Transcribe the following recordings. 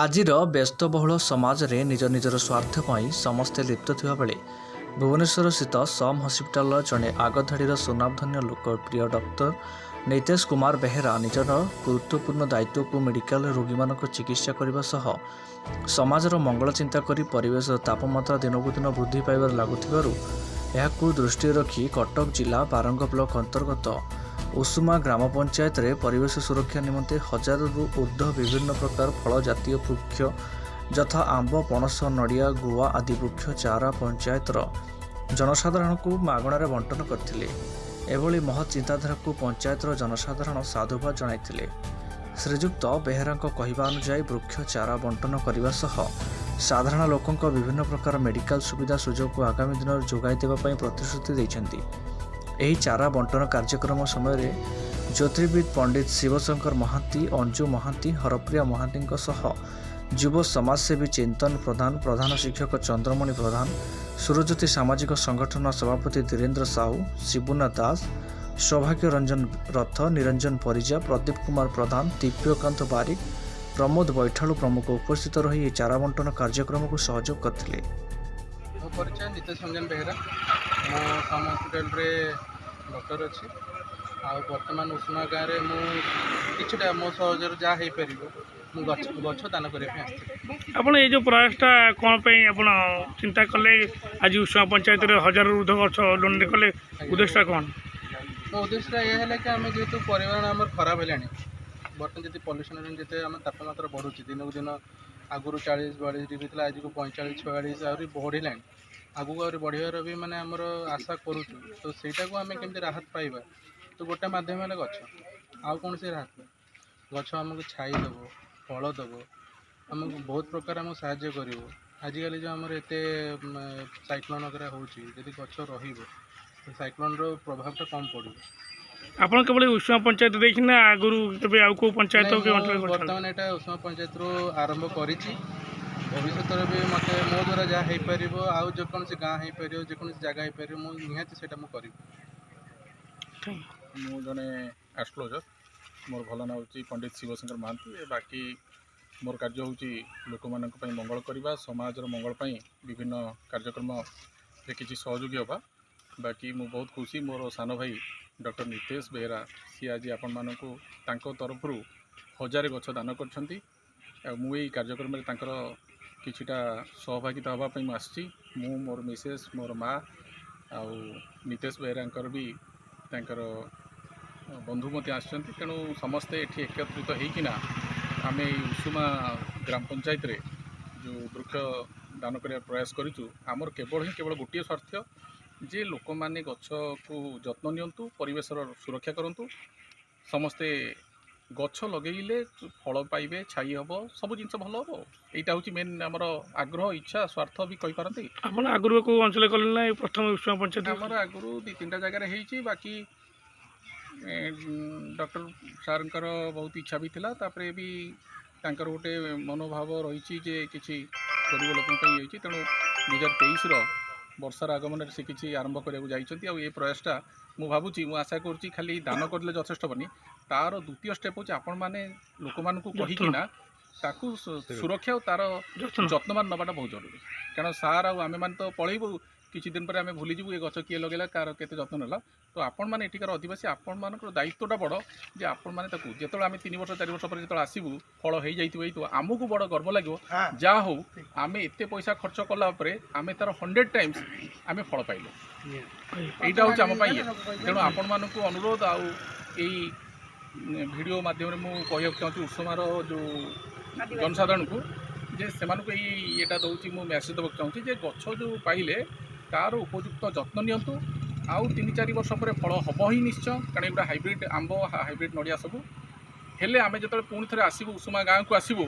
ଆଜିର ବ୍ୟସ୍ତବହୁଳ ସମାଜରେ ନିଜ ନିଜର ସ୍ୱାର୍ଥ ପାଇଁ ସମସ୍ତେ ଲିପ୍ତ ଥିବାବେଳେ ଭୁବନେଶ୍ୱରସ୍ଥିତ ସମ୍ ହସ୍ପିଟାଲର ଜଣେ ଆଗଧାଡ଼ିର ସୁନାମଧନ୍ୟ ଲୋକପ୍ରିୟ ଡକ୍ଟର ନିତେଶ କୁମାର ବେହେରା ନିଜର ଗୁରୁତ୍ୱପୂର୍ଣ୍ଣ ଦାୟିତ୍ୱକୁ ମେଡ଼ିକାଲରେ ରୋଗୀମାନଙ୍କ ଚିକିତ୍ସା କରିବା ସହ ସମାଜର ମଙ୍ଗଳ ଚିନ୍ତା କରି ପରିବେଶର ତାପମାତ୍ରା ଦିନକୁ ଦିନ ବୃଦ୍ଧି ପାଇବାରେ ଲାଗୁଥିବାରୁ ଏହାକୁ ଦୃଷ୍ଟିରେ ରଖି କଟକ ଜିଲ୍ଲା ବାରଙ୍ଗ ବ୍ଲକ ଅନ୍ତର୍ଗତ ଉଷୁମା ଗ୍ରାମ ପଞ୍ଚାୟତରେ ପରିବେଶ ସୁରକ୍ଷା ନିମନ୍ତେ ହଜାରରୁ ଉର୍ଦ୍ଧ୍ୱ ବିଭିନ୍ନ ପ୍ରକାର ଫଳ ଜାତୀୟ ବୃକ୍ଷ ଯଥା ଆମ୍ବ, ପଣସ, ନଡ଼ିଆ, ଗୁଆ ଆଦି ବୃକ୍ଷ ଚାରା ପଞ୍ଚାୟତର ଜନସାଧାରଣଙ୍କୁ ମାଗଣାରେ ବଣ୍ଟନ କରିଥିଲେ। ଏଭଳି ମହତ୍ ଚିନ୍ତାଧାରାକୁ ପଞ୍ଚାୟତର ଜନସାଧାରଣ ସାଧୁବାଦ ଜଣାଇଥିଲେ। ଶ୍ରୀଯୁକ୍ତ ବେହେରାଙ୍କ କହିବା ଅନୁଯାୟୀ, ବୃକ୍ଷ ଚାରା ବଣ୍ଟନ କରିବା ସହ ସାଧାରଣ ଲୋକଙ୍କ ବିଭିନ୍ନ ପ୍ରକାର ମେଡ଼ିକାଲ ସୁବିଧା ସୁଯୋଗକୁ ଆଗାମୀ ଦିନରେ ଯୋଗାଇ ଦେବା ପାଇଁ ପ୍ରତିଶ୍ରୁତି ଦେଇଛନ୍ତି। ଏହି ଚାରା ବଣ୍ଟନ କାର୍ଯ୍ୟକ୍ରମ ସମୟରେ ଜ୍ୟୋତିର୍ବିଦ ପଣ୍ଡିତ ଶିବଶଙ୍କର ମହାନ୍ତି, ଅଞ୍ଜୁ ମହାନ୍ତି, ହରପ୍ରିୟା ମହାନ୍ତିଙ୍କ ସହ ଯୁବ ସମାଜସେବୀ ଚିନ୍ତନ ପ୍ରଧାନ, ପ୍ରଧାନ ଶିକ୍ଷକ ଚନ୍ଦ୍ରମଣି ପ୍ରଧାନ, ସୁରଜ୍ୟୋତି ସାମାଜିକ ସଂଗଠନ ସଭାପତି ଧୀରେନ୍ଦ୍ର ସାହୁ, ଶିବୁନା ଦାସ, ସୌଭାଗ୍ୟ ରଞ୍ଜନ ରଥ, ନିରଞ୍ଜନ ପରିଜା, ପ୍ରଦୀପ କୁମାର ପ୍ରଧାନ, ଦିବ୍ୟକାନ୍ତ ବାରିକ, ପ୍ରମୋଦ ବୈଠାଳୁ ପ୍ରମୁଖ ଉପସ୍ଥିତ ରହି ଏହି ଚାରା ବଣ୍ଟନ କାର୍ଯ୍ୟକ୍ରମକୁ ସହଯୋଗ କରିଥିଲେ। ମୋ ପରିଚୟ ନିତେଶ ରଞ୍ଜନ ବେହେରା। ମୁଁ ସମ୍ ହସ୍ପିଟାଲରେ ଡକ୍ଟର ଅଛି ଆଉ ବର୍ତ୍ତମାନ ଉଷୁମା ଗାଁରେ ମୁଁ କିଛିଟା ମୋ ସହଯୋଗରେ ଯାହା ହେଇପାରିବ, ମୁଁ ଗଛ ଗଛ ଦାନ କରିବା ପାଇଁ ଆସିଥିଲି। ଆପଣ ଏଇ ଯେଉଁ ପ୍ରୟାସଟା କ'ଣ ପାଇଁ ଆପଣ ଚିନ୍ତା କଲେ, ଆଜି ଉଷୁମା ପଞ୍ଚାୟତରେ ହଜାରରୁ ଉର୍ଦ୍ଧ୍ୱ ଗଛ ଡୋନେଟ୍ କଲେ, ଉଦ୍ଦେଶ୍ୟଟା କ'ଣ? ମୋ ଉଦ୍ଦେଶ୍ୟଟା ଏହା ହେଲା କି ଆମେ ଯେହେତୁ ପରିବହନ ଆମର ଖରାପ ହେଲାଣି ବର୍ତ୍ତମାନ, ଯଦି ପଲ୍ୟୁସନ୍ ହେଲାଣି, ଯେତେ ଆମ ତାପମାତ୍ରା ବଢ଼ୁଛି ଦିନକୁ ଦିନ, ଆଗରୁ 40 42 ଡିଗ୍ରୀ ଥିଲା, ଆଜିକୁ 45 46 ଆହୁରି ବଢ଼ିଲାଣି। ଆଗକୁ ଆହୁରି ବଢ଼ିବାର ବି ମାନେ ଆମର ଆଶା କରୁଛୁ। ତ ସେଇଟାକୁ ଆମେ କେମିତି ରାହତ ପାଇବା? ତ ଗୋଟେ ମାଧ୍ୟମ ହେଲା ଗଛ, ଆଉ କୌଣସି ରାହତ ନାହିଁ। ଗଛ ଆମକୁ ଛାଇ ଦେବ, ଫଳ ଦେବ, ଆମକୁ ବହୁତ ପ୍ରକାର ଆମକୁ ସାହାଯ୍ୟ କରିବ। ଆଜିକାଲି ଯେଉଁ ଆମର ଏତେ ସାଇକ୍ଲୋନ୍ ବଗେରା ହେଉଛି, ଯଦି ଗଛ ରହିବ ତ ସାଇକ୍ଲୋନ୍ର ପ୍ରଭାବଟା କମ୍ ପଡ଼ିବ। ଆପଣ କେବଳ ଏଇ ଉଷୁମା ପଞ୍ଚାୟତ ଦେଇଛନ୍ତି ନା ଆଗରୁ କେବେ ଆଉ କେଉଁ ପଞ୍ଚାୟତ ନାଇଁ, କି ମୁଁ ଅଞ୍ଚଳ କରିଛନ୍ତି? ବର୍ତ୍ତମାନ ଏଇଟା ଉଷୁମା ପଞ୍ଚାୟତରୁ ଆରମ୍ଭ କରିଛି। ଭବିଷ୍ୟତରେ ବି ମୋତେ ମୋ ଦ୍ୱାରା ଯାହା ହେଇପାରିବ, ଆଉ ଯେକୌଣସି ଗାଁ ହେଇପାରିବ, ଯେକୌଣସି ଜାଗା ହେଇପାରିବ, ମୁଁ ନିହାତି ସେଇଟା ମୁଁ କରିବି। ମୁଁ ଜଣେ ଆଷ୍ଟ୍ରୋଲୋଜର। ମୋର ଭଲ ନାଁ ହେଉଛି ପଣ୍ଡିତ ଶିବଶଙ୍କର ମହାନ୍ତି। ବାକି ମୋର କାର୍ଯ୍ୟ ହେଉଛି ଲୋକମାନଙ୍କ ପାଇଁ ମଙ୍ଗଳ କରିବା, ସମାଜର ମଙ୍ଗଳ ପାଇଁ ବିଭିନ୍ନ କାର୍ଯ୍ୟକ୍ରମରେ କିଛି ସହଯୋଗୀ ହେବା। ବାକି ମୁଁ ବହୁତ ଖୁସି, ମୋର ସାନ ଭାଇ ଡକ୍ଟର ନିତେଶ ବେହେରା, ସିଏ ଆଜି ଆପଣମାନଙ୍କୁ ତାଙ୍କ ତରଫରୁ ହଜାରେ ଗଛ ଦାନ କରିଛନ୍ତି ଆଉ ମୁଁ ଏଇ କାର୍ଯ୍ୟକ୍ରମରେ ତାଙ୍କର କିଛିଟା ସହଭାଗିତା ହେବା ପାଇଁ ମୁଁ ଆସିଛି। ମୁଁ, ମୋର ମିସେସ୍, ମୋର ମା ଆଉ ନିତେଶ ବେହେରାଙ୍କର ବି ତାଙ୍କର ବନ୍ଧୁ ମଧ୍ୟ ଆସିଛନ୍ତି। ତେଣୁ ସମସ୍ତେ ଏଠି ଏକତ୍ରିତ ହେଇକିନା ଆମେ ଏଇ ଉଷୁମା ଗ୍ରାମ ପଞ୍ଚାୟତରେ ଯେଉଁ ବୃକ୍ଷ ଦାନ କରିବା ପ୍ରୟାସ କରିଛୁ, ଆମର କେବଳ ହିଁ କେବଳ ଗୋଟିଏ ସ୍ୱାର୍ଥ ଯେ ଲୋକମାନେ ଗଛକୁ ଯତ୍ନ ନିଅନ୍ତୁ, ପରିବେଶର ସୁରକ୍ଷା କରନ୍ତୁ। ସମସ୍ତେ ଗଛ ଲଗେଇଲେ ଫଳ ପାଇବେ, ଛାଇ ହେବ, ସବୁ ଜିନିଷ ଭଲ ହେବ। ଏଇଟା ହେଉଛି ମେନ୍ ଆମର ଆଗ୍ରହ, ଇଚ୍ଛା, ସ୍ୱାର୍ଥ ବି କହିପାରନ୍ତି। ଆପଣ ଆଗରୁ କେଉଁ ଅଞ୍ଚଳ କଲେ ନା ଏଇ ପ୍ରଥମ ଉଷୁମା ପଞ୍ଚାୟତ? ଆମର ଆଗରୁ ଦୁଇ ତିନିଟା ଜାଗାରେ ହେଇଛି। ବାକି ଡକ୍ଟର ସାର୍ଙ୍କର ବହୁତ ଇଚ୍ଛା ବି ଥିଲା। ତାପରେ ବି ତାଙ୍କର ଗୋଟେ ମନୋଭାବ ରହିଛି ଯେ କିଛି ଗରିବ ଲୋକଙ୍କ ପାଇଁ ହେଇଛି। ତେଣୁ 2023ର ବର୍ଷାର ଆଗମନରେ ସେ କିଛି ଆରମ୍ଭ କରିବାକୁ ଯାଇଛନ୍ତି। ଆଉ ଏ ପ୍ରୟାସଟା ମୁଁ ଭାବୁଛି, ମୁଁ ଆଶା କରୁଛି, ଖାଲି ଦାନ କରିଲେ ଯଥେଷ୍ଟ ହେବନି। ତାର ଦ୍ୱିତୀୟ ଷ୍ଟେପ୍ ହେଉଛି ଆପଣମାନେ ଲୋକମାନଙ୍କୁ କହିକିନା ତାକୁ ସୁରକ୍ଷା ଆଉ ତାର ଯତ୍ନ। ଯତ୍ନବାନ ନେବାଟା ବହୁତ ଜରୁରୀ। କାରଣ ସାର୍ ଆଉ ଆମେମାନେ ତ ପଳେଇବୁ, କିଛି ଦିନ ପରେ ଆମେ ଭୁଲିଯିବୁ ଏ ଗଛ କିଏ ଲଗେଇଲା, କାହାର କେତେ ଯତ୍ନ ନେଲା। ତ ଆପଣମାନେ ଏଠିକାର ଅଧିବାସୀ, ଆପଣମାନଙ୍କର ଦାୟିତ୍ୱଟା ବଡ଼ ଯେ ଆପଣମାନେ ତାକୁ ଯେତେବେଳେ ଆମେ 3 ବର୍ଷ 4 ବର୍ଷ ପରେ ଯେତେବେଳେ ଆସିବୁ, ଫଳ ହେଇଯାଇଥିବ, ହେଇଥିବ, ଆମକୁ ବଡ଼ ଗର୍ବ ଲାଗିବ, ଯାହା ହଉ ଆମେ ଏତେ ପଇସା ଖର୍ଚ୍ଚ କଲା ପରେ ଆମେ ତାର 100 ଟାଇମ୍ସ ଆମେ ଫଳ ପାଇଲୁ। ଏଇଟା ହେଉଛି ଆମ ପାଇଁ ଇଏ। ତେଣୁ ଆପଣମାନଙ୍କୁ ଅନୁରୋଧ ଆଉ ଏଇ ଭିଡ଼ିଓ ମାଧ୍ୟମରେ ମୁଁ କହିବାକୁ ଚାହୁଁଛି ଉଷୁମାର ଯେଉଁ ଜନସାଧାରଣଙ୍କୁ ଯେ ସେମାନଙ୍କୁ ଏଇ ଇଏଟା ଦେଉଛି, ମୁଁ ମେସେଜ୍ ଦେବାକୁ ଚାହୁଁଛି ଯେ ଗଛ ଯେଉଁ ପାଇଲେ ତାର ଉପଯୁକ୍ତ ଯତ୍ନ ନିଅନ୍ତୁ। ଆଉ 3-4 ବର୍ଷ ପରେ ଫଳ ହେବ ହିଁ ନିଶ୍ଚୟ, କାରଣ ଏଗୁଡ଼ା ହାଇବ୍ରିଡ଼ ଆମ୍ବ, ହାଇବ୍ରିଡ଼ ନଡ଼ିଆ ସବୁ ହେଲେ ଆମେ ଯେତେବେଳେ ପୁଣି ଥରେ ଆସିବୁ, ଉଷୁମା ଗାଁକୁ ଆସିବୁ,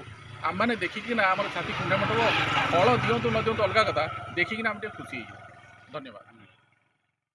ଆମମାନେ ଦେଖିକିନା ଆମର ଛାତି କୁଣ୍ଢେମୋଟ ହେବ। ଫଳ ଦିଅନ୍ତୁ ନ ଦିଅନ୍ତୁ ଅଲଗା କଥା, ଦେଖିକିନା ଆମେ ଟିକେ ଖୁସି ହେଇଯିବୁ। ଧନ୍ୟବାଦ।